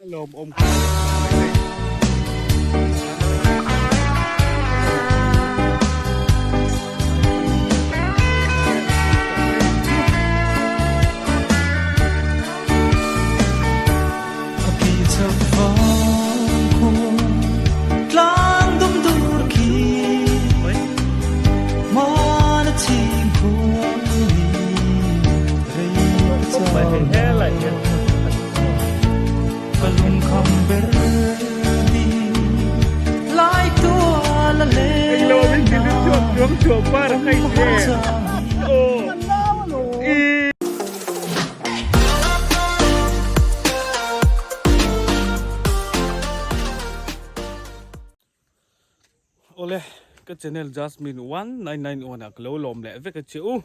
Lawmawm khawp mai hei. Awle ka channel Jasmine 1991 ah ka lo lawm leh vek a che u.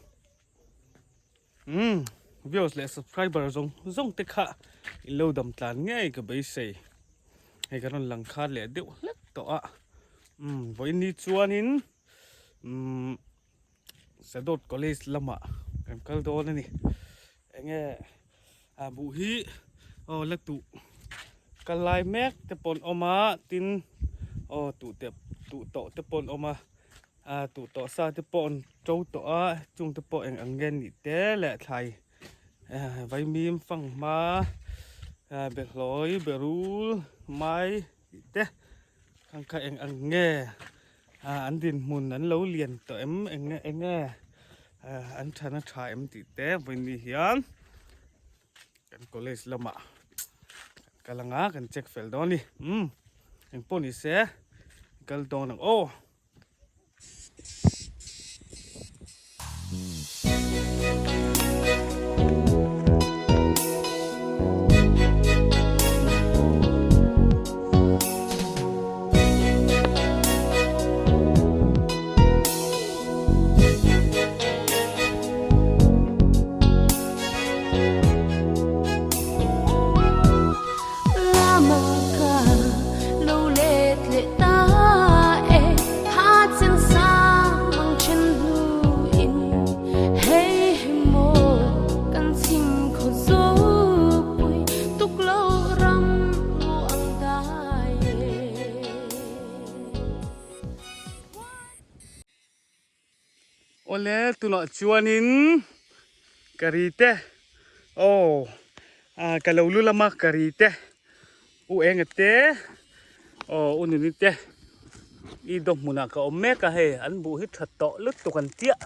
Umm viewers leh subscriber zawng zawng te kha in lo dam tlan ngei ka beisei hei ka rawn lang khat leh deuh hlek tawh a umm vawiin ni chuanin umm Sadawt college lamah kan kal dawn a ni enge a buh hi aw la tuh kal lai mek te pawh an awm a tin aw tuh te tuh tawh te pawh an awm a. A tuh tawh sa te pawh an to tawh a chung te pawh eng ang nge nih te leh thlai vaimim fanghma behlawi berul mai tih te khang kha eng ang nge an dinhmun an lo lian tawh em eng nge eng nge an thana tha em tih te vawiin hian kan college lamah kan kal anga kan check fel dawn a ni umm engpawh ni se kal dawn ang aw. Awle tunah chuanin kari te aw ah ka lo lu lama kari te u enga te aw u nuni te i dawm hmunah ka awm mek a hei an buh hi tha tawh lutuk an chiah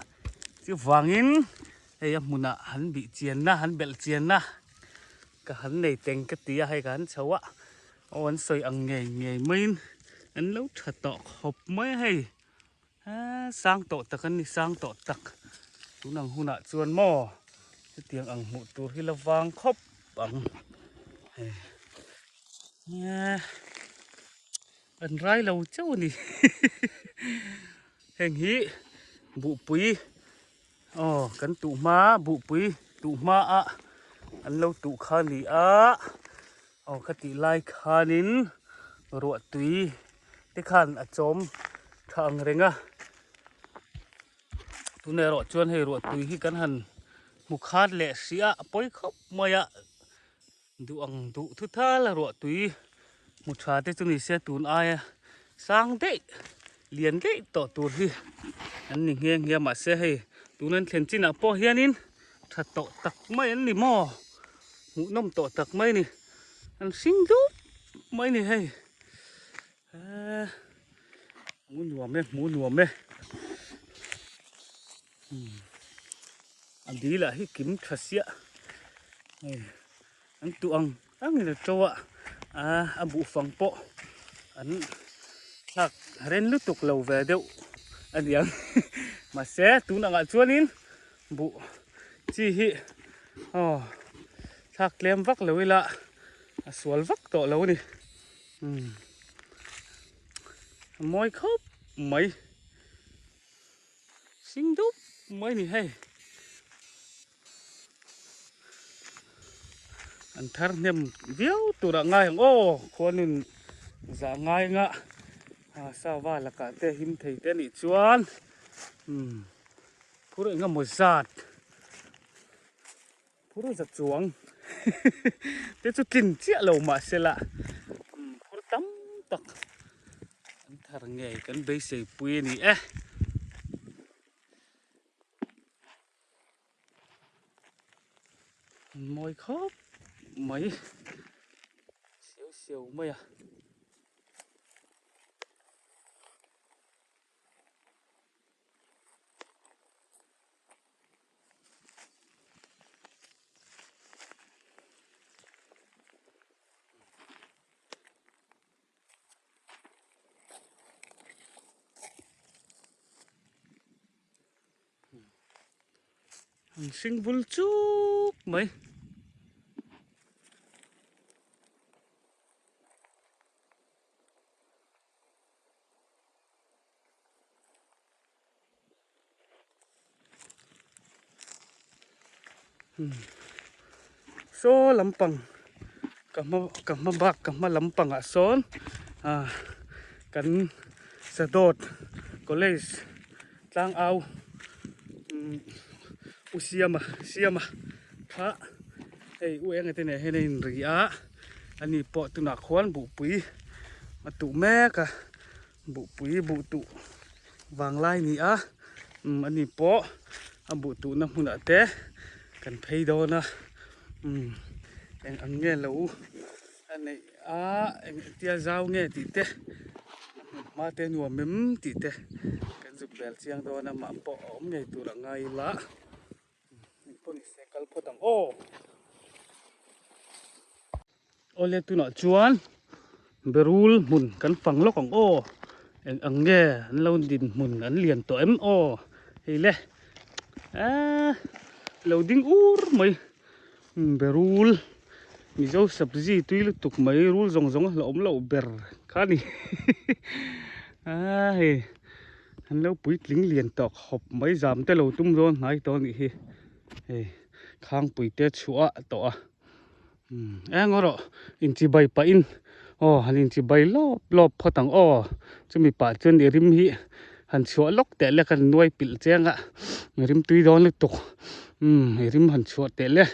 chuvangin hei a hmunah han bih chianna han belh chianna ka han nei teng ka ti a hei ka han chho a aw an sawi ang ngei ngei maiin an lo tha tawh khawp mai a hei. Eee sang tawh tak an ni sang tawh tak tun ang hunah chuan maw chutiang ang hmuh tur hi la vang khawp ang hei eee an rai lo chauh a ni heng hi buhpui aw kan tuh hma buhpui tuh hma a an lo tuh kha a ni a aw khatih lai khanin ruahtui te khan a chawm tha ang reng a tunah erawh chuan hei ruahtui hi kan han hmu khat leh hrih a a pawi khawp mai a duh ang duh thu thal a ruahtui hmu tha te chu ni se tun aia sang daih lian daih tawh tur hi an ni nghe nghe a mahse hei tun an thlen chinah pawh hianin tha tawh tak mai an ni maw hmuhnawm tawh tak mai a ni an hring dup mai a ni hei. Eee hmu nuam e hmu nuam e a dil ah hi kim tha siah hei an tuh ang angin a to a aa a buhfang pawh an thlak ren lutuk lo ve deuh a niang mahse tun angah chuanin buh chi hi aw thlak tlem vak lo ila a sual vak tawh lo a ni. A mawi khawp mai hring dup mai a ni hei an thar hnem viau tur ah ngai ang aw khuanin zah ngai anga sava lakah te him thei te anih chuan phur engemaw zat phur za chuang. Te chu tlin chiah lo mahsela phur tam tak an thar ngei kan beisei pui a ni e. Mawi khawp mai siau siau mai a. An hring bul chuk mai. Saw lampang ka hma ka hma bak ka hma lampangah sawn ah kan Sadawt college tlangau u Siama Siama kha hei u eng ete nen hian a inri a ani pawh tunah khuan buhpui a tuh mek a. Buhpui buh tuh vanglai ni a umm ani pawh a buh tuhna hmunah te kan phei dawn a umm eng ang nge lo a neih a eng tia zau nge tih te a hmun hma te nuam em tih te kan zuk bel chiang dawn a mah pawh a awm ngei tur a ngai ila eng pawh ni se kal phawt ang aw. Awle tunah chuan berul hmun kan fang lawk ang aw eng ang nge an lo din hmun an lian tawh em aw hei le eee lo ding ur mai berul mizo sabzi tui lutuk mai rul zawng zawng a hlauhawm loh ber kha a ni a hei an lo puitling lian tawh khawp mai zam te lo tum dawn hnai tawh a nih hi hei khangpui te chhuah tawh a. Eng erawh inchibai pahin aw han inchibai lawp lawp phawt ang aw chumi pah chuan i rim hi han chhuah lawk teh le ka nuai pilh chiang a i rim tui dawn lutuk umm i rim han chhuah teh le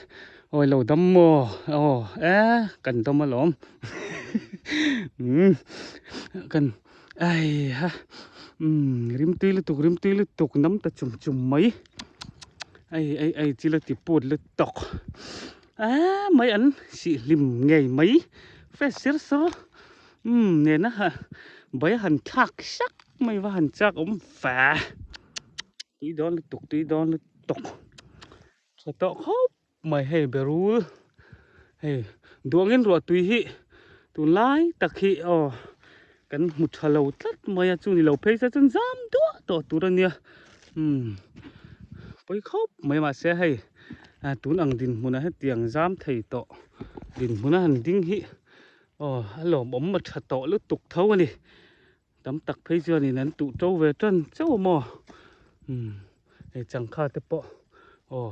awi lo dam maw aw e kan dam alawm umm kan ai ha umm rim tui lutuk rim tui lutuk nam ta chum chum mai ai ai ai chil a ti put lutuk. Aaa mai an sih hlim ngei mai fresh ser ser umm nena ha bai a han thlak sak mai va han chak awm va tui dawn lutuk tui dawn lutuk tha tawh khawp mai hei berul hei duangin ruah tui hi tunlai tak hi aw kan hmu tha lo tlat mai a chu ni lo phei se chuan zam duah tawh tur a nia umm pawi khawp mai mahse hei. A tun ang dinhmunah hetiang zam thei tawh dinhmuna han ding hi aw a lawmawm a tha tawh lutuk tho a ni tam tak phei chuanin an tuh to ve tan chauh a maw umm hei changkha te pawh aw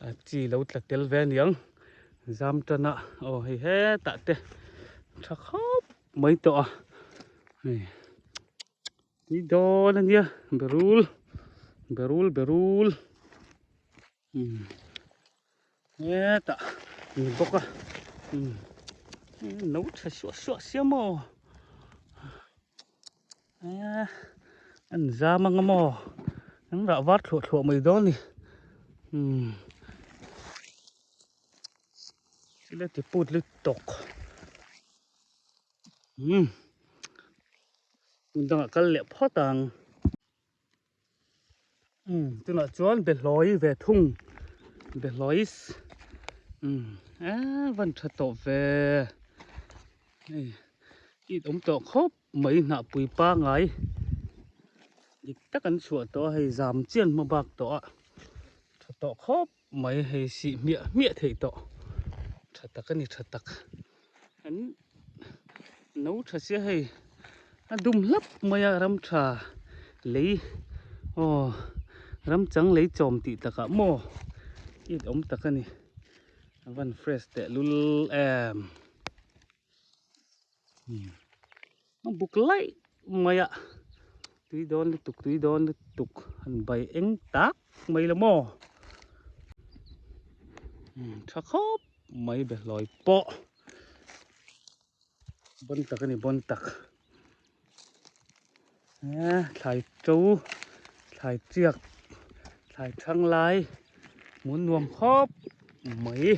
a chi lo tla tel ve aniang zam tan a aw hei hetah te tha khawp mai tawh a hei. Tui dawn a nia berul berul berul umm hetah ni bawk a umm no tha suah suah sia maw eh an zam anga maw an rah var thluah thluah mai dawn a ni umm thil a ti put lutuk. Umm hmun dangah kal leh phawt ang umm tunah chuan behlawi ve thung behlawis umm eee van tha tawh ve hei it awm tawh khawp mai hnahpui pangai dik tak an chhuah tawh a hei zam chian hma bak tawh a tha tawh khawp mai hei sih hmiah hmiah theih tawh tha tak a ni tha tak. An no tha sia hei a dum hlap mai a ram tha lei aw ram chang lei chawm tih takah maw it awm tak a ni a van fresh teh lul em a buk laih mai a tui dawn lutuk tui dawn lutuk han bai eng tak mai la maw tha khawp. mai behlawi pawh bon tak a ni bon tak eh thlai to thlai chiak thlai thang lai hmun nuam khawp mai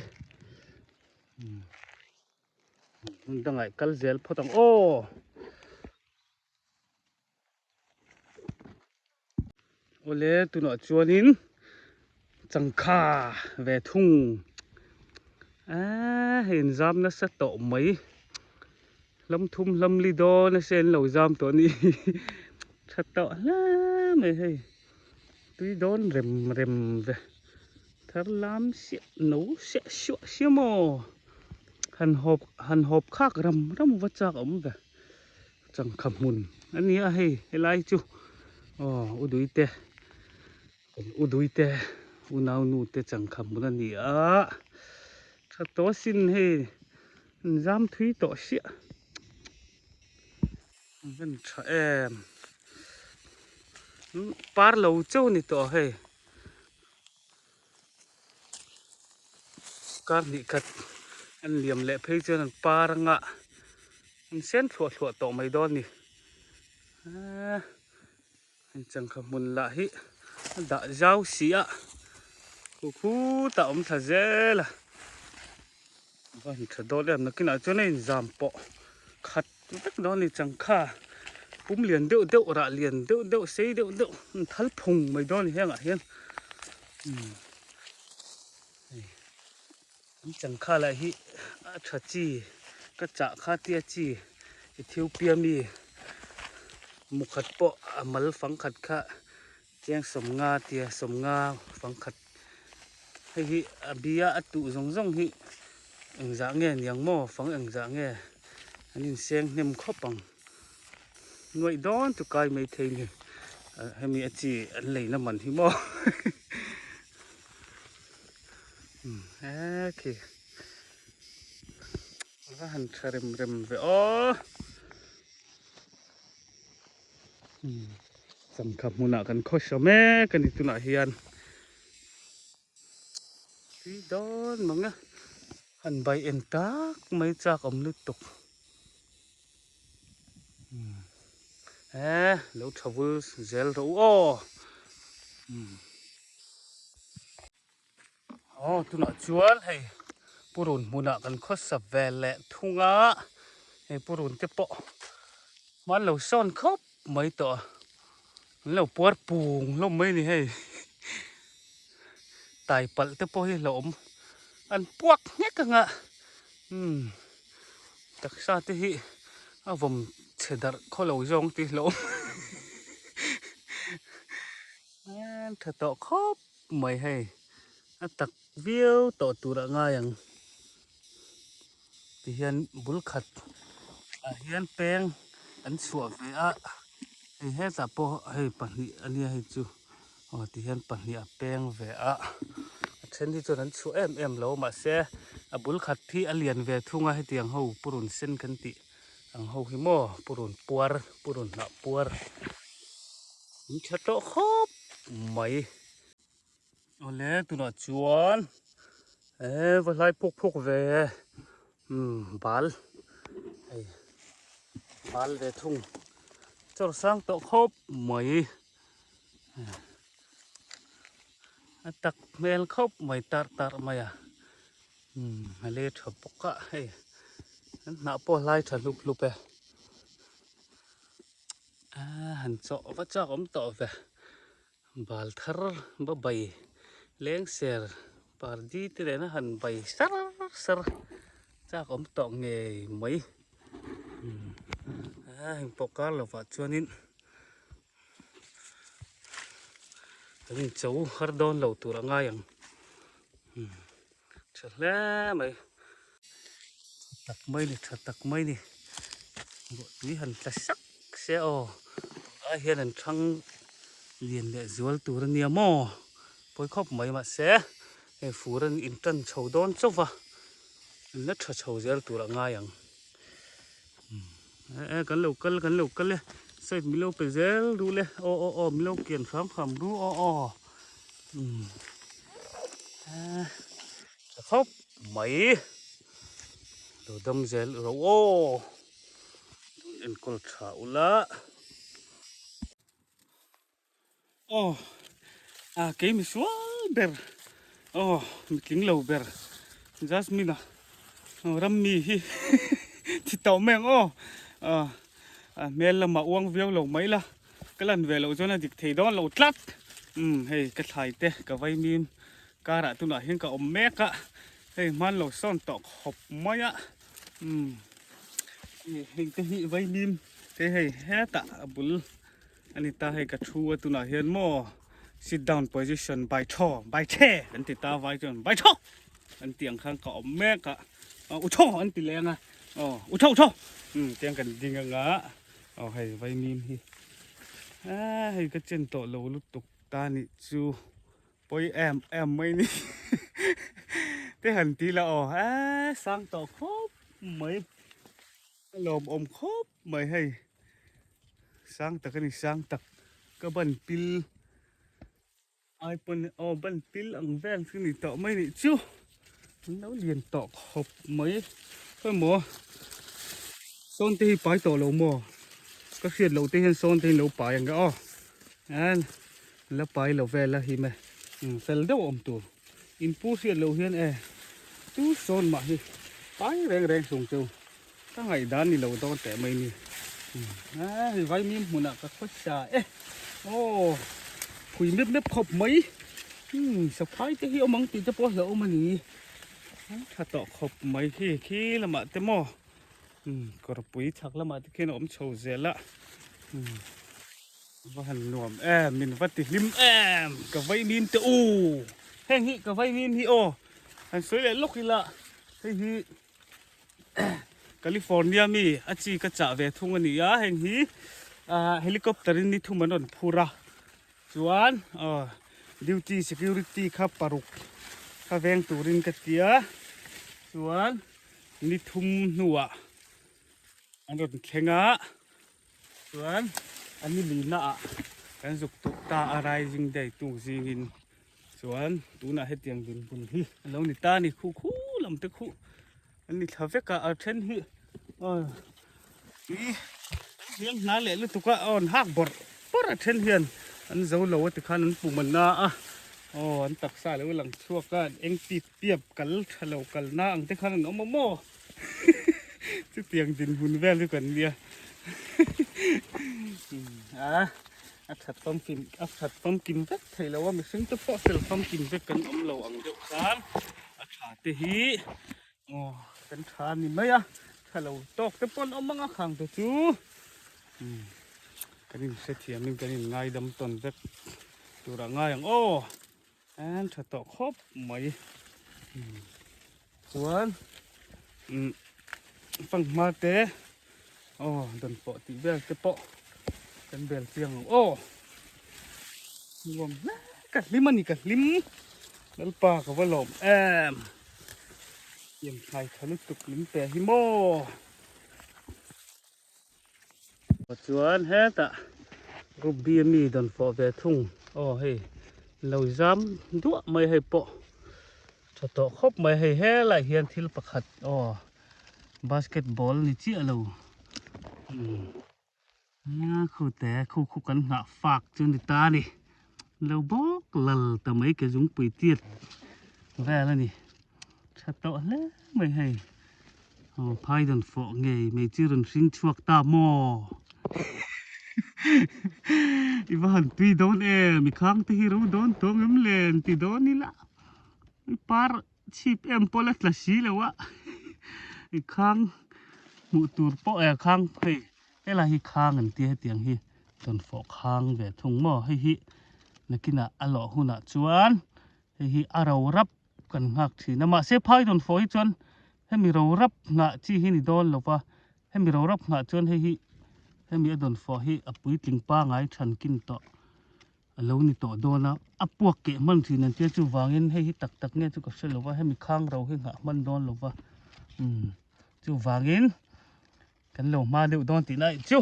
hmun dangah i kal zel phawt ang aw. Awle tunah chuanin changkha ve thung eee hei an zam nasa tawh mai lam thum lam li dawn a se an lo zam tawh a ni tha tawh hle mai hei tui dawn rem rem ve thar lam siah no siah suah sia maw han hawp han hawp khak ram ram va chak awm ve. Changkha hmun a ni a hei helai chu aw u duite kan u duite unau nu te changkha hmun a ni a tha tawh asin hei an zam thui tawh siah an van tha em par lo chauh a ni tawh hei kar hnih khat an liam leh phei chuan an par anga an sen thluah thluah tawh mai dawn a ni eee hei changkha hmun lah hi a dah zau si a khu khutah a awm thla zel a a va han tha dawn em nakinah chuan a inzam pawh khat vek dawn a ni changkha pum lian deuh deuh rah lian deuh deuh sei deuh deuh an thal phung mai dawn a ni hengah hian umm hei an changkha lah hi a tha chi ka chah kha tia chi Ethiopia mi mukhat pawh a mal fang khat kha chiang sawmnga tia sawmnga fang khat hei hi a bia a tuh zawng zawng hi engzah nge niang maw fang engzah nge an inseng hnem khawp ang nuaih dawn chu kai mai thei ni hemi a chi an leina man hi maw he khi a va han tha rem rem ve aw. Changkha hmunah kan khawsa mek a ni tunah hian tui dawn mang e han bai en tak mai chak awm lutuk he lo tha vul zel rawh u aw. Aw tunah chuan hei purun hmunah kan khawsa ve leh thung a hei purun te pawh hman lo sawn khawp mai tawh a an lo puar pung hlawm mai a ni hei tai palh te pawh hi hlauhawm an puak nghek ang a umm taksa te hi a vawm chhe darh khaw lo zawng tih hlauhawm tha tawh khawp. Mai hei a tak viau tawh tur a ngai ang ti hian bul khat ah hian peng an chhuah ve a hei hetah pawh hei pahnih a nia hei chu aw ti hian pahnih a peng ve a a then hi chuan an chhuah em em lo mahse a bul khat hi a lian ve thung a hetiang ho purun sen kan tih ang ho hi maw purun puar purun hnah puar an tha tawh khawp mai. Awle tunah chuan eh va hlai phuk phuk ve umm bal hei bal ve thung chawr sang tawh khawp mai a tak hmel khawp mai tarh tarh mai a umm a le tha bawk a hei an hnah pawh a hlai tha hlup hlup e. Han chawh va chak awm tawh ve bal thar va bai leng ser pardi te nena han bai sar sar chak awm tawh ngei mai a heng pawh kar lovah chuanin kan incho har dawn lo tur a ngai ang tha hle mai. Tak mai ni tha tak mai ni ruah tui han tla sak se aw tunah hian an thang lian leh zual tur a nia maw pawi khawp mai mahse hei fur an in tan chho dawn chauh va an la tha chho zel tur a ngai ang e kan lo kal kan lo kal e side milo pe zel duh le aw aw aw milo kian hram hram ru aw aw tha khawp. mai. Lo dam zel rawh aw. Enkawl tha ula. Aw a kei mi sual ber aw mi tling lo ber Jasmine a ram mi hi thi tawh mai ang aw a hmel lamah uang viau lo mai la ka lan ve loh chuan a dik thei dawn lo tlat umm hei ka thlai te ka vaimim karah tunah hian ka awm mek a hei hman lo sawn tawh khawp mai a umm heng te hi vaimim te hei hetah a bul A ni ta hei ka thu a tunah hian maw sit down position by thaw by the an ti ta vai chuan by thaw an tih ang khan ka awm mek a aw u thaw an ti leng a aw u thaw u thaw umm tiang kan ding anga aw hei vaimim hi a hei ka chen tawh lo lutuk ta nih chu pawi em em mai ni te han ti la aw a sang tawh khawp mai a lawmawm khawp mai hei. Sang tak a ni sang tak ka ban pil ai pawn aw ban pil ang vel chu ni tawh mai nih chu an lo lian tawh khawp mai khawi maw sawn te hi pai tawh lo maw ka hriat loh te hian sawn te hi an lo pai ang e aw en la pai lo vel a hi me fel deuh awm tur in pu hriat loh hian e chu sawn mah hi pai reng reng hlung cheu. Ka ngaihdan ni lo dawn teh mai ni. A hei vaimim hmunah ka khawsa e. Aw phui mep mep khawp mai. Hmm saphai te hi awm ang tih te pawh a hlauhawm a ni. Tha tawh khawp mai khi khi lamah te maw. Hmm kawrpui chhak lamah te khian a awm chho zel a. Hmm va han nuam em min va ti hlim em ka vaimim te u. Heng hi ka vaimim hi aw han sawi leh lawk ila hei hi. California mi a chi ka chah ve thung a ni a heng hi ah helicopter in ni thum an rawn phur a chuan aw duty security kha paruk kha veng turin ka ti a chuan ni thum hnuah an rawn thleng a chuan an ni lina ah kan zuk tuk ta a rising day tuk zingin. Chuan tunah hetiang dinhmun hi a lo ni ta a ni khu khu lam te khu an ni thla vek a a then hi aw tui an hliam hna leh lutuk a aw an hak bawrh bawrh a then hian an zo lo a tikhan an pum a na a aw an taksa a lo lang chhuak a eng pip piap kal tha lo kal na ang te khan an awm a maw chutiang dinhmun vel chu kan nia a. A that famkim a that famkim vek thei lo a mihring te pawh fel famkim vek kan awm lo ang deuh khan a tha te hi aw kan tha a ni mai a tha lo tawk te pawh an awm ang a khang te chu umm kan inhrethiam in kan inngaidam tawn vek tur a ngai ang aw an tha tawh khawp mai umm chuan umm fanghma te aw dawn pawh tih vel te pawh kan bel chiang ang aw nuam hle ka hlim a ni ka hlim lalpa ka va lawm em tiang thlai tha lutuk min pe hi maw. Chuan hetah rugby a mi dawn fawh ve thung aw hei lo zam duah mai hei pawh tha tawh khawp mai hei helai hian thil pakhat aw basketball ni chiah lo umm khu te khu khu kan nghah fak chu ni ta a ni lo bawk lal ta mai ke zungpui tir vel a ni tha tawh hle mai hei. Aw phai dawn fawh ngei mai chu rawn hring chhuak ta maw i va han tui dawn em i khang te hi ro dawn tawng em le an ti dawn ila i par chhip em pawh la tla si lo a i khang hmuh tur pawh e khang hei helai hi khang an tia hetiang hi dawn fawh khang ve thung maw hei hi nakinah a lawh hunah chuan hei hi a ro rap kan nghak thin a mahse phai dawn fawh hi chuan hemi ro rap nghah chi hi ni dawn lo va hemi ro rap nghah chuan hei hi hemi a dawn fawh hi a puitling pangai than kin tawh a lo ni tawh dawn a a puak keh hman thin an tia chuvangin hei hi tak tak nge chu ka hre lo va hemi khang ro hi nghah hman dawn lo va umm chuvangin kan lo hma deuh dawn tih lai chu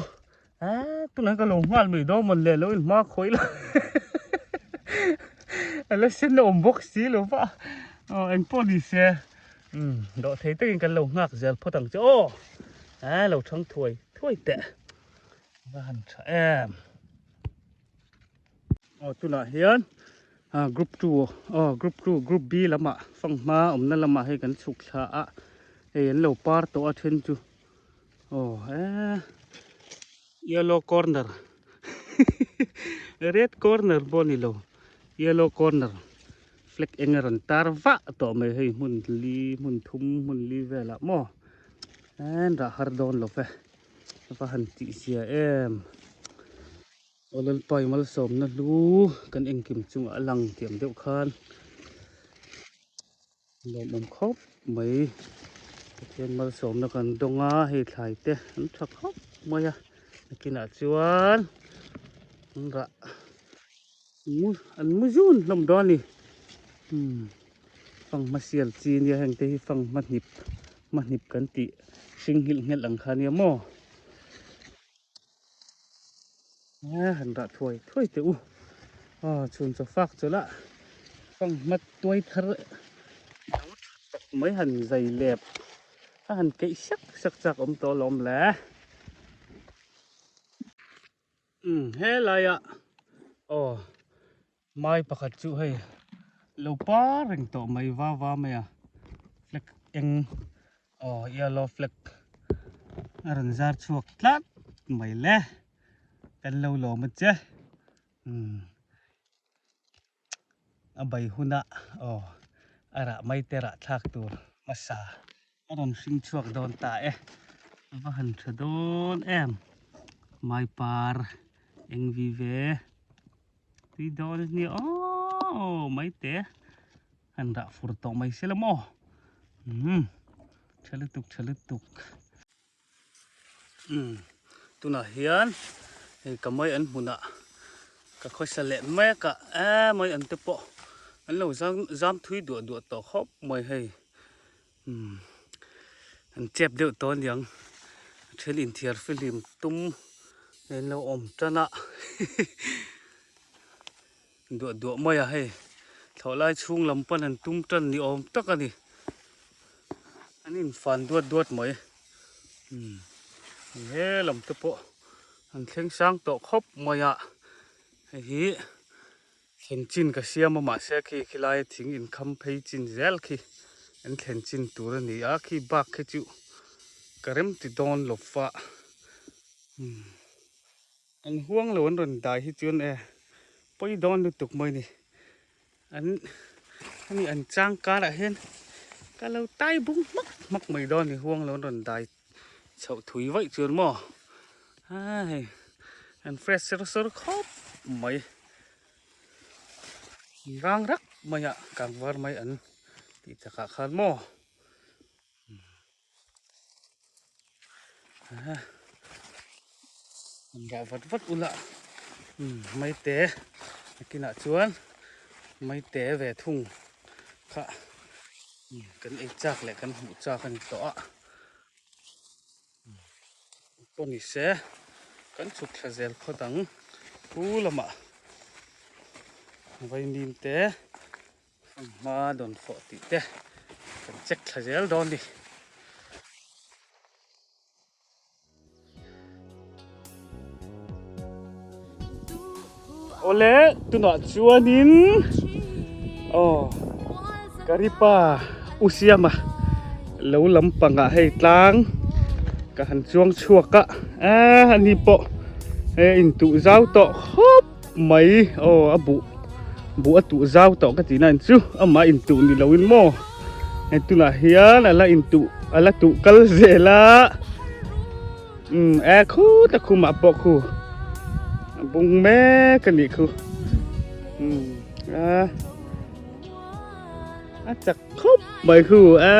a tunah ka lo nghal mai dawn mawn le lo in hma khawi la a la sen a awm bawk si lo va aw eng pawh ni se. Umm dawh thei takin kan lo nghak zel phawt ang che aw. A lo thang thuai thuai teh. Va han tha em. Aw tunah hian group 2 aw group 2 group B lamah fanghma awmna lamah hei kan chhuk thla a hei an lo par tawh a then chu aw eh yellow corner red corner pawh a ni lo yellow corner flag eng a rawn tar vah tawh mai hei hmun li hmun thum hmun li velah maw en rah har dawn lo ve va han tih zia em. Aw Lalpai malsawmna hlu kan engkim chungah a lang tiang deuh khan lawmawm khawp mai Pathian malsawmna kan dawng a hei thlai te an tha khawp mai a nakinah chuan an rah an mu zun hlawm dawn a ni umm fanghma sial chi nia heng te hi fanghma hnip hma hnip kan tih hring nghilh nghelh ang kha ania maw. Han rah thuai thuai teh u aw chhun chaw fak chu lah fanghma tuai thar lo tha tak mai han zai lep a han keih sak sak chak awm tawh alawm le umm helaiah aw mai pakhat chu hei lo par reng tawh mai va va mai a flag eng aw yellow flag a rawn zar chhuak tlat mai le kan lo lawm a che umm a bai hunah aw a rah mai te rah thlak tur hmasa a rawn hring chhuak dawn ta e va han tha dawn em mai par eng vi ve. Tui dawn a nia aw mai te han rah fur tawh mai se la maw umm tha lutuk tha lutuk umm tunah hian hei ka mai an hmunah ka khawisa leh mek a e mai an te pawh an lo zam zam thui duah duah tawh khawp mai hei umm an chep deuh tawh aniang a then inthiar fihlim tum an lo awm tan a duah duah mai a hei thlawh lai chhung lam pawn an tum tan ni awm tak a ni an infan duat duat mai umm he lam te pawh an thleng sang tawh khawp mai a hei hi. Thlen chin ka siam a mahse khi khilai thing inkham phei chin zel khi an thlen chin tur a ni a khi bak khi chu ka rem ti dawn lo va umm an huang lo an rawn dai hi chuan e pawi dawn lutuk mai ni an ani an chang karah hian ka lo tai bung hmak hmak mai dawn ni huang lo an rawn dai chhoh thui vaih chuan maw hei an fresh ser sawr khawp mai rang rak mai a kang var mai an tih chakah khan maw an rah vat vat ula maite nakinah chuan maite ve thung kha kan ei chak leh kan hmuh chak a ni tawh a. Pawh ni se kan chhuk thla zel phawt ang pu lamah vaimim te hma dawn fawh tih te kan check thla zel dawn a ni. Awle tunah chuanin aw Karipa u Siama lo lampangah hei tlang ka han chuang chhuak a eh ani pawh he intuh zau tawh khawp mai aw a buh buh a tuh zau tawh ka tih na chu amah intuh ni loin maw hei tunah hian a la intuh a la tuh kal zel a. Umm e khut a khumah pawh khu a bung mek a nih khu umm a a chak khawp mai khu a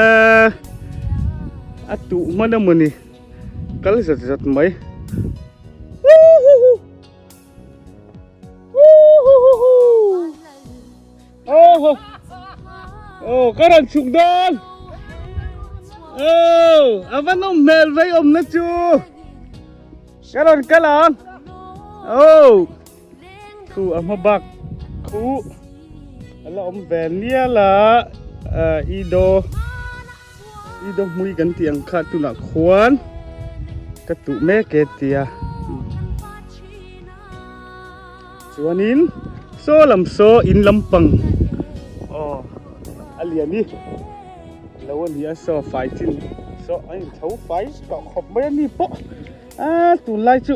a tuh hman emaw ni kal zat zat mai Ô Ô ka rawn chhuk dawn Ô a va nawm hmel vei awmna chu ka rawn kal ang Ô thu a hma bak khu a la awm ve mial a i do. I do hmui kan tih ang kha tunah khuan ka tuh mek e tia. Chuanin saw lam saw in lampang aw a lian i lo a ni a saw fai chin saw a inchho fai tawh khawp mai a ni pawh a tunlai chu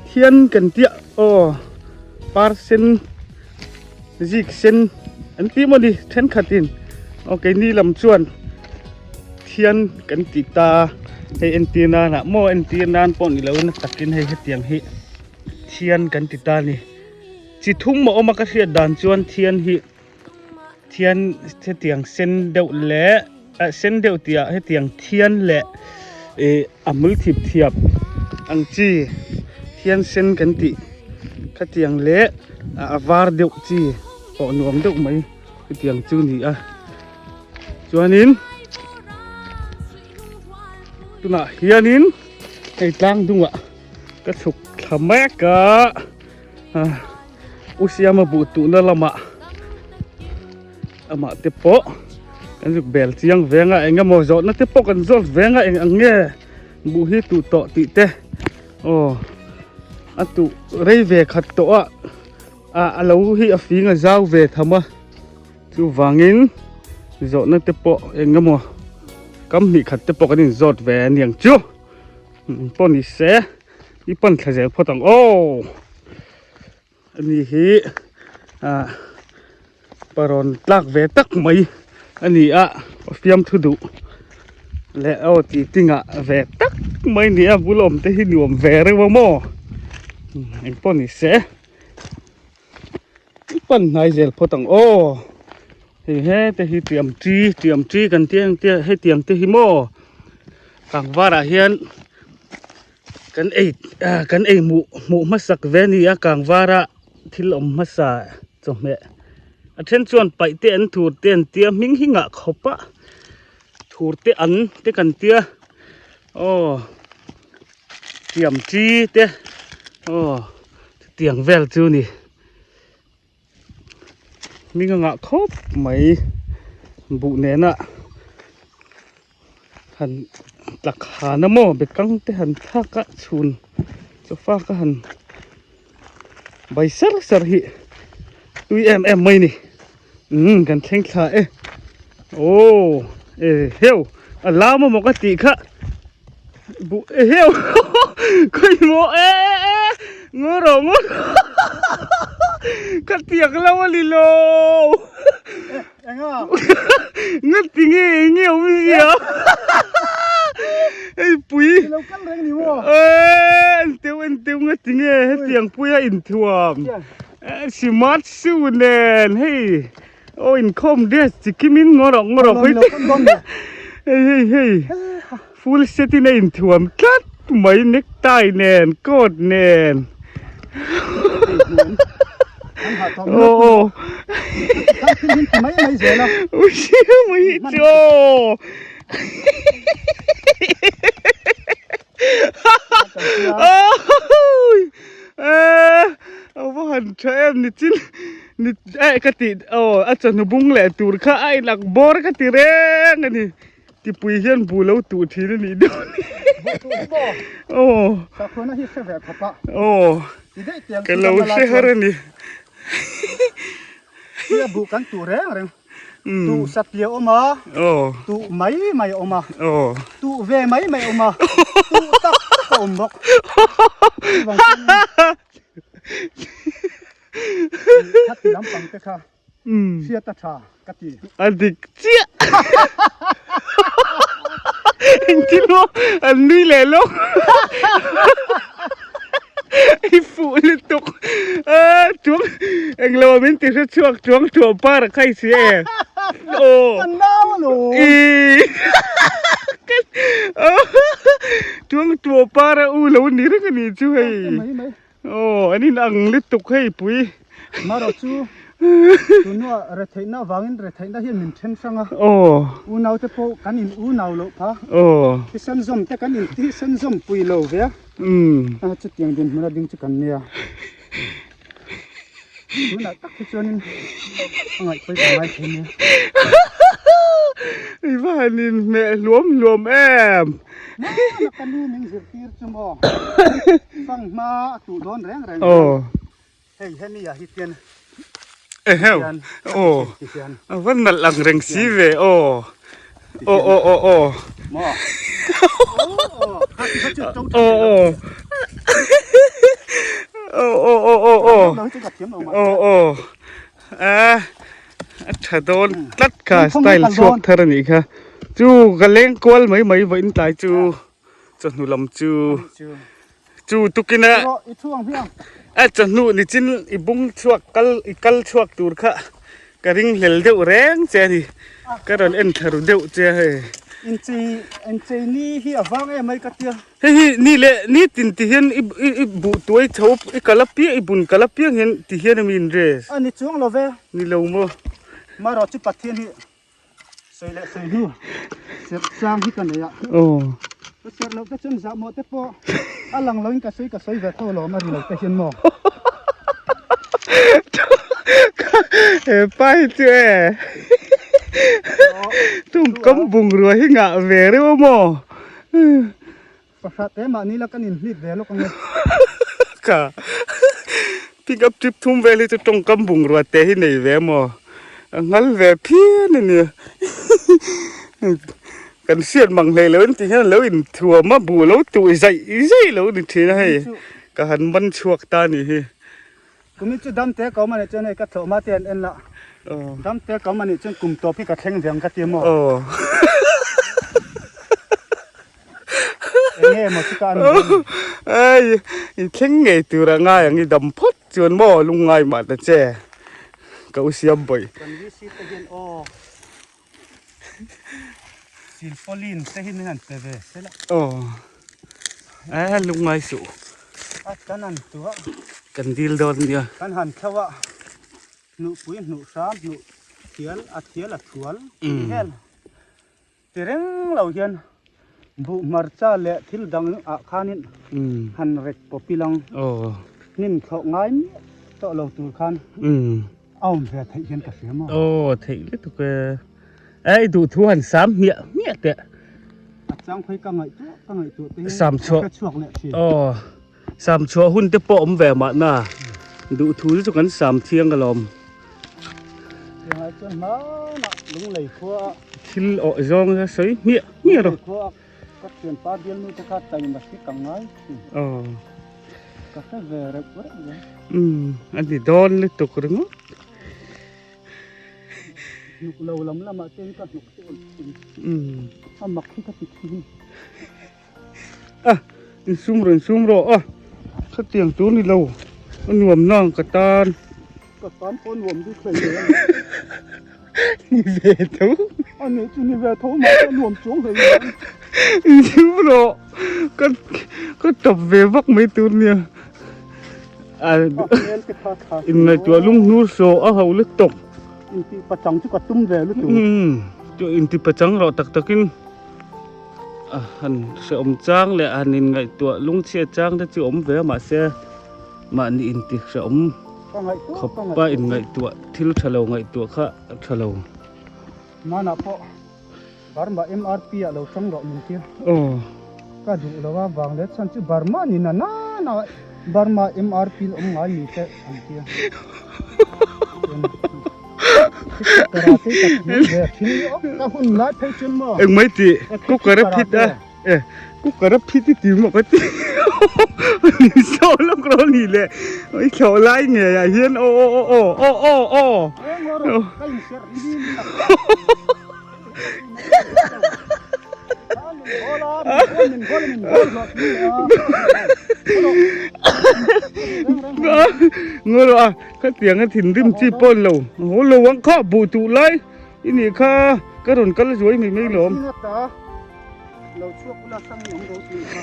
thian kan tia aw par sen zik sen an tih maw ni thenkhatin aw keini lam chuan thian kan ti ta hei entir nan ah maw entir nan pawh ni lo in a takin hei hetiang hi thian kan ti ta a ni chi thum a awm a ka hriat dan chuan thian hi thian hetiang sen deuh leh ah sen deuh tih ah hetiang thian leh ih a hmul thip thiap ang chi thian sen kan tih khatiang leh a var deuh chi pawh nuam deuh mai hetiang chu a ni a chuanin tunah hianin hei tlang dungah ka chhuk thla mek a ah u siama buh tuhna lamah amah te pawh kan zuk bel chiang veng a eng emaw zawhna te pawh kan zawt veng a eng ang nge buh hi tuh tawh tih te aw a tuh rei ve khat tawh a ah a lo hi a fing a zau ve tham a chuvangin zawhna te pawh eng emaw kam hnih khat te pawh kan inzawt ve a niang chu pawh ni se i pan thla zel phawt ang aw. Ani hi ah parawn tlak ve tak mai a ni a fiamthu duh leh aw tih tingah ve tak mai a ni a bul awm te hi nuam ve reuh a maw engpawh ni se i pan hnai zel phawt ang aw hei hete hi tiam chi tiam chi kan tia ang tia hetiang te hi maw kangvarah hian. Kan ei ah kan ei hmuh hmuh hmasak ve a ni a kangvara thil awm hmasa chawhmeh a then chuan paih te an thur te an tia hming hi ngah khawp a thur te an te kan tia aw tiam chi te aw chutiang vel chu a ni. Hming a ngah khawp mai buh nena han tlak han a maw bekang te han thlak a chhun chawfa ka han bai ser ser hi tui em em mai ni umm kan thleng thla e aw e heu a lam amaw ka tih kha buh e heu khawimaw e e ngaw rawh ngaw ka tiak lo a ni lo Enga nga ti nge enge awm zia hei pui lo kal reng ni maw e en teuh en teuh nga ti nge hetiang puia inthuam smart shoe nen hei aw inkhawm dress chi kimin ngaw rawh ngaw rawh Lo kan dawn ni hei hei hei full set in a inthuam tlat mai necktie nen coat nen aw aw mai mai zel a mai hi chu aw a va han tha em ni chin ni eh ka tih aw a chawhnu bung leh tur kha a inang bawr ka ti reng a ni. Tipui hian bu lo tuh thin a nih dawn hi. Aw. Sakhuana hi hre ve khawp a. Aw. Ka lo hre har a ni. Nia bu kan tuh reng reng. Tuh satliah awm a. Aw. Tuh mai mai awm a. Aw. Tuh ve mai mai awm a. Tuh tak tak a awm bawk. Khati lampang te kha. Hriat a tha ka ti. A dik chiah. Engtin maw an nui leh lawk. I fuh lutuk. A chuang englo ah min ti hre chhuak chuang thuah par a khai si e. Aw. Ka nau alawm. I. Chuang thuah par a u lo ni reng a nih chu hei. Aw an in ang lutuk hei pui. Marawh chu tunua retheihna avangin retheihna hian min then hrang a. Aw. Unau te pawh kan in unau loh pha. Aw. Thisen zawm te kan in thisen zawm pui lo ve a. Umm. A chutiang dinhmun a ding chu kan nia. Tunah tak hi chuanin a ngaihpui ka ngai thei nia. I va han inhmeh hluam hluam em. Nana ka nu min zirtir chu maw fanghma a tuh dawn reng reng hian hei hemi ah hi tian Eheu aw a va nalh ang reng si ve aw aw aw aw aw maw aw aw aw aw aw aw aw aw aw a a tha dawn tlat kha style chhuak thar a nih kha chu ka leng kual mai mai vawiin tlai chu chawhnu lam chu chu tukin a a chawhnu ni chin i bung chhuak kal i kal chhuak tur kha ka ring hlel deuh reng che a ni ka rawn en thla ru deuh che a hei. Inchei inchei ni hi a vang em mai ka tia. Hei hi ni leh nitin ti hian i i i buh tuai chho i kal apiang i bun kal apiang hian ti hian a mi in dress. A ni chuang lo ve. Ni lo maw. Marawh chu Pathian hi sawi leh sawi hnu serh sang hi ka nei a. Aw. Ka serh loh te chuan zahmawh te pawh a lang loin ka sawi ka sawi ve tho alawm a ri lo te hian maw. He pa hi chu e. Tawngkam bungrua hi ngah ve reuh a maw. Pakhat te mahni la kan inhlit ve lawk ange. Ka pick up trip thum vel hi chu tawngkam bungrua te hi nei ve maw? A nghal ve phian a nia. Kan hriat mang hlei lo in ti hian lo inthuam a, buh lo tuh zaih zaih lo ni thin a hei. Ka han man chhuak ta a nih hi. Kumin chu dam te ka awm a nih chuan hei ka thlawh hma te an en la, dam te ka awm a nih chuan kum tawp hi ka thleng ve ang ka ti maw? Eng nge maw chu ka an ve ni? Ei, i thleng ngei tur a ngai ang i dam phawt chuan maw lungngai mah ta che ka u siam bawih. Kan VC te hian aw silpauline te hi min han pe ve sela. Aw eh lungngai suh. A kan han tu a. Kan dil dawn nia. Kan han thlo a hnuhpui hnuh hram hnuh thial a thial a thual tih vel ti reng lo hian buh hmarcha leh thil dang ah khanin han rek pawp ilang hnim thlawh ngai miah tawh lo tur khan. A awm ve theih hian ka hria maw? Aw theih lutuk e. E i duh thu han sam hmiah hmiah teh. A chang phei ka ngaihtuah ka ngaihtuah te hi Sam chhuah. ka chhuak leh thin. Aw sam chhuah hun te pawh awm ve mahna duh thu chu kan sam thiang alawm. Tiangah chuan hmanah lunglei khua a. Thil awh zawng kha sawi hmiah hmiah rawh. Lunglei khua a ka thianpa bialnu te kha taima hi ka ngai thin. Aw. Ka hre ve reuh reuh zel. Umm a ni dawn lutuk ringawt. Hnuk lo lam lamah chuan ka hnuk chu awm thin. Umm. A mak hi ka ti thin. A insum rawh insum rawh a khatiang tur ni lo a nuam nang ka tan. Ka tan pawh nuam bik hlei ve a ni. Ni ve tho. A nih chu ni ve tho mahse a nuam chuang hlei ve a ni. Insum rawh ka ka tap ve vak mai tur nia. A hmel te kha tha. Inngaihtuah lung hnur saw a ho lutuk. Inti pachang chu ka tum ve lutuk. Umm inti pachang rawh tak takin a han hrehawm chang leh a han inngaihtuah lungchhiat chang te chu awm ve a mahse Mahni inti hrehawm khawpa inngaihtuah thil tha lo ngaihtuah kha a tha lo. Hmanah pawh Burma MRP ah lo hrang rawh min tir. Aw. Ka duh lo a vang leh chhan chu Burma ni na na na Burma MRP la awm ngai mi te an tia. Karate ka thiam ve thin ni awk ka hun lai phei chuan maw. Eng mai tih cooker a phit a. E cooker a phit i ti maw ka ti ni saw lawk rawh ni le i thlawh lai ngei ah hian aw aw aw aw aw aw aw Ngaw a khatiang a thinrim chi pawh lo haw lo ang kha buh tuh lai i nih kha ka rawn kal zuai mai mai lawm. Lo chhuak ula hrang i awm ro tih kha.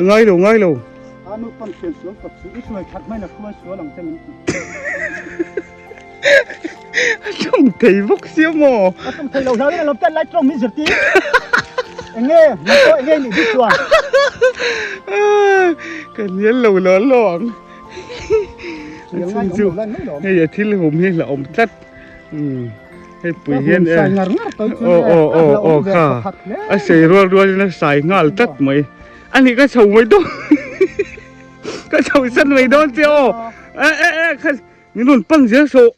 Ngai lo ngai lo. A nu pawn thian sual kawp chu i hruai that hmain a hruai sual ang che min ti. A tawng thei bawk sia maw? A tawng thei lo hlau in a lo tet lai tawng min zirtir. Eng nge min pawh eng nge nih bik chuan. Ka hnial lo lo lo ang. A chhung chu hei a thil hum hi hlauhawm tlat. Hei pui hian e. Aw aw aw aw kha. A sei rual rual in a sai nghal tlat mai. A nih ka chho mai dawn. Ka chho san mai dawn che aw. E e e kha min rawn pan zel sawh.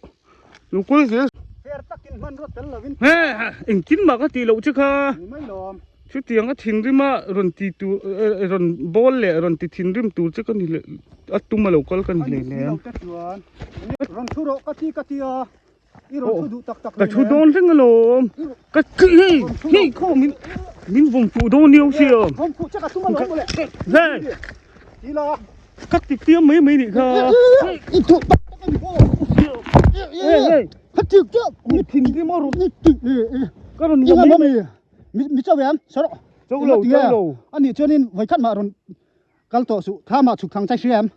Lo kul zel. Fair takin hmanrua tel lovin. He engtin mah ka tih loh che kha. Ni mai lawm. Chutiang a thinrima rawn ti tur rawn bawl leh rawn ti thinrim tur che ka ni leh a tum a lo kal ka ni hlei hle. Ani si lo te chuan rawn thu rawh ka ti ka ti a i rawn thu duh tak tak Ka thu dawn reng alawm ka hei hei khaw min min vawm fuh dawn nia sia. Vawm fuh che ka tum alawm mawle. Hei Ti la. Ka ti fiam mai mai nih kha. I duh tak tak ani maw. Hei hei. Ka ti che mi thinrim a rawn ti ka rawn vawm mai mai. Mi chau em sawrh chau lo chau lo ani chuanin vaikhat mah rawn kal tawh suh kha mah chhuk thang chai hria em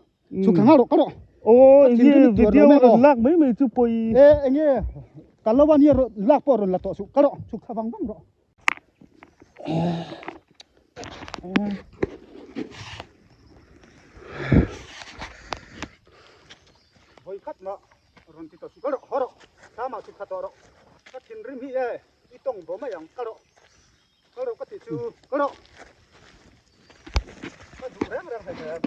chhuk thang rawh ka rawh aw enge video rawn lak mai mai chu pawi e enge kal lo ania lak pawh rawn la tawh suh ka rawh chhuk thla vang vang rawh vaikhat mah rawn ti tawh suh ka rawh haw rawh kha mah chhuk thla tawh rawh ka thinrim hi e I tawng bo mai ang ka rawh ka rawh ka tih chu ka rawh ka duh reng reng hlei hlei.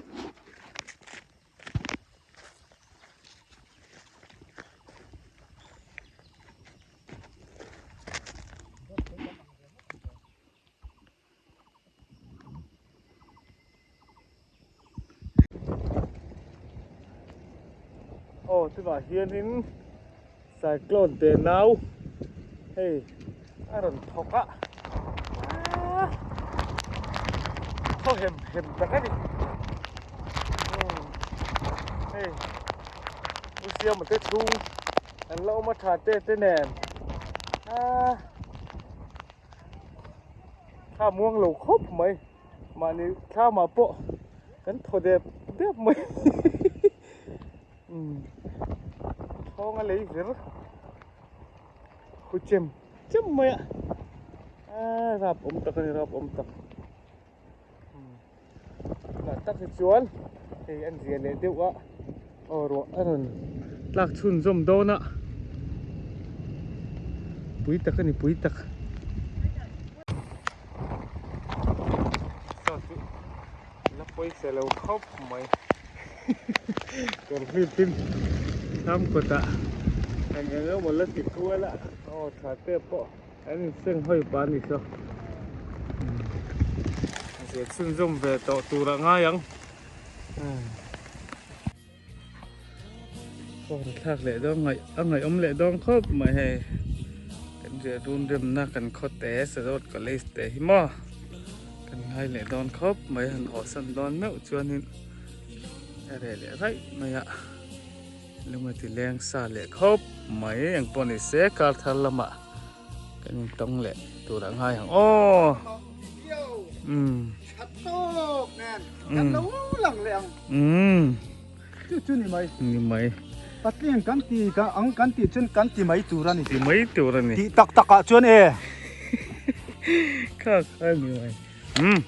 Aw chuvah hianin cyclone te nau hei a rawn thawk a aaa thaw hem hem tak a ni hei u siama te chhung an la awm a tha te te nen aaa. Thla muang lo khawp mai mahni thlamah pawh kan thaw dep dep mai umm thawng a lei vir hu chem chem mai a aaa rap awm tak a ni rap awm tak umm tunah tak hi chuan hei an zia leh deuh a aw ruah a rawn tlak chhunzawm dawn a pui tak a ni pui tak saw chu la pawisa lo khawp mai kawr hlip in thlam kawtah eng eng emaw la ti kual a aw tha te pawh. An inseng hawi pah a ni saw. Zia chhunzawm ve tawh tur a ngai ang. Phone thlak leh dawn ngaih a ngaihawm leh dawn khawp mai hei. Kan riah run remna kan khaw te Sarod College te hi maw kan ngai leh dawn khawp mai han awhsan dawn meuh chuanin a reh leh raih mai a. Lung a ti leng sa leh khawp mai engpawh ni se kar thar lamah kan in tawng leh tur a ngai ang aw umm Tha tawk nen kan lo lang leh ang umm chu chu ni mai ni mai Patling kan ti ka ang kan tih chuan kan ti mai tur a ni ti mai tur a ni tih tak tak ah chuan e kha kha ni mai umm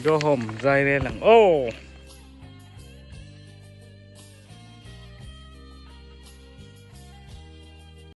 go home zai rel ang aw.